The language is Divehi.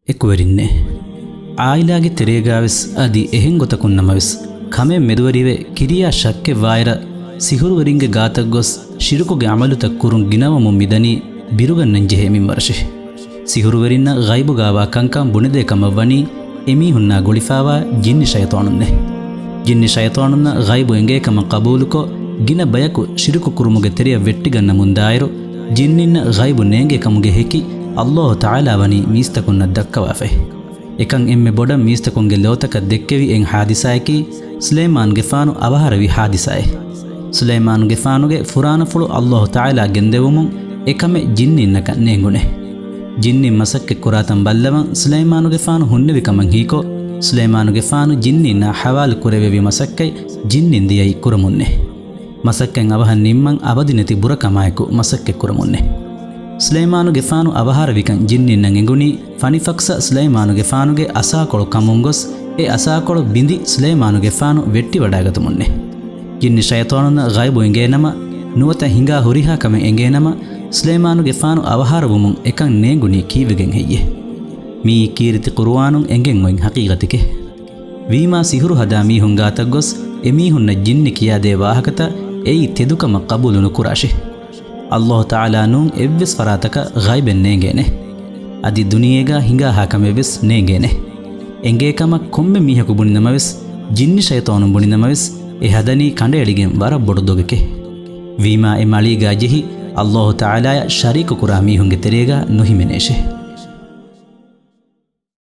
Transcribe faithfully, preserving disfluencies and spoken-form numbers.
އެކުވެރިންނޭ. އާއިލާގެ ތެރޭގާވެސް އަދި އެހެން ގޮތަކުން ނަމަވެސް، ކަމެއް މެދުވެރިވެ ކިރިޔާ ޝައްކެއް ވާއިރަށް، ސިހުރުވެރިންގެ ގާތަށް ގޮސް ޝިރުކުގެ އަމަލުތައް ކުރުން ގިނަވަމުން މިދަނީ ބިރުގަންނަން ޖެހޭ މިންވަރަށޭ. ސިހުރުވެރިންނަށް ޣައިބުގާވާ ކަންކަން ބުނެދޭ ކަމަށް ވަނީ އެމީހުންނާ ގުޅިފާވާ ޖިންނި ޝައިޠާނުންނޭ. ޖިންނި ޝައިޠާނުންނަށް ޣައިބު އެނގޭ ކަމަށް ޤަބޫލުކޮށް، ގިނަ ބަޔަކު ޝިރުކު ކުރުމުގެ ތެރެއަށް ވެއްޓިގަންނަމުންދާއިރު، ޖިންނިންނަށް ޣައިބު ނޭނގޭ ކަމުގެ ހެކި ﷲ ތަޢާލާ ވަނީ މީސްތަކުންނަށް ދައްކަވާފައި. އެކަން އެންމެ ބޮޑަށް މީސްތަކުންގެ ލޯތަކަށް ދެއްކެވި އެއް ޙާދިސާއަކީ، ސުލައިމާނުގެފާނު އަވަހާރަވި ޙާދިސާއެއް. ސުލައިމާނުގެފާނުގެ ފުރާނަފުޅު ﷲ ތަޢާލާ ގެންދެވުމުން އެކަމެއް ޖިންނީންނަކަށް ނޭނގުނޭ. ޖިންނިން މަސައްކަތްކުރާތަން ބައްލަވަން ސުލައިމާނުގެފާނު ހުންނެވި ކަމަށް ހީކޮށް، ސުލައިމާނުގެފާނު ޖިންނީންނާ ޙަވާލުކުރެވެވި މަސައްކަތް ޖިންނިން ދިޔައީ ކުރަމުންނޭ. މަސައްކަތް އަވަހަށް ނިންމަން އަބަދިނެތި ބުރަކަމާއެކު މަސައްކަތްކުރަމުންނޭ. ސުލައިމާނުގެފާނު އަވަހާރަވިކަން ޖިންނިންނަށް އެނގުނީ ފަނިފަކްސަ ސުލައިމާނުގެފާނުގެ އަސާކޮޅު ކަމުން ގޮސް، އެ އަސާކޮޅު ބިނދި ސުލައިމާނުގެފާނު ވެއްޓިވަޑައިގަތުމުންނޭ. ޖިންނި ޝައިޠާނުންނަށް ޣައިބު އެނގޭނަމަ، ނުވަތަ ހިނގާ ހުރިހާ ކަމެއް އެނގޭނަމަ، ސުލައިމާނުގެފާނު އަވަހާރަވުމުން އެކަން ނޭނގުނީ ކީއްވެގެން ހެއްޔޭ؟ މިއީ ކީރިތި ޤުރުއާނުން އެނގެން އޮތް ޙަޤީޤަތެކޭ. ވީމާ ސިހުރު ހަދާ މީހުން ގާތަށް ގޮސް، އެމީހުންނަށް ޖިންނި ކިޔާދޭ ވާހަކަތައް އެއީ ތެދުކަމަށް ޤަބޫލު ނުކުރާށޭ. ﷲ ތަޢާލާ ނޫން އެއްވެސް ފަރާތަކަށް ޣައިބެއް ނޭނގޭނެ. އަދި ދުނިޔޭގަ ހިނގާހާ ކަމެއްވެސް ނޭނގޭނެ. އެނގޭ ކަމަށް ކޮންމެ މީހަކު ބުނި ނަމަވެސް، ޖިންނި ޝައިޠާނުން ބުނި ނަމަވެސް، އެ ހަދަނީ ކަނޑައެޅިގެން ވަރަށް ބޮޑު ދޮގެކޭ. ވީމާ އެ މަޅީގާ ޖެހި، ﷲ ތަޢާލާއަށް ޝަރީކުކުރާ މީހުންގެ ތެރޭގަ ނުހިމެނޭށޭ.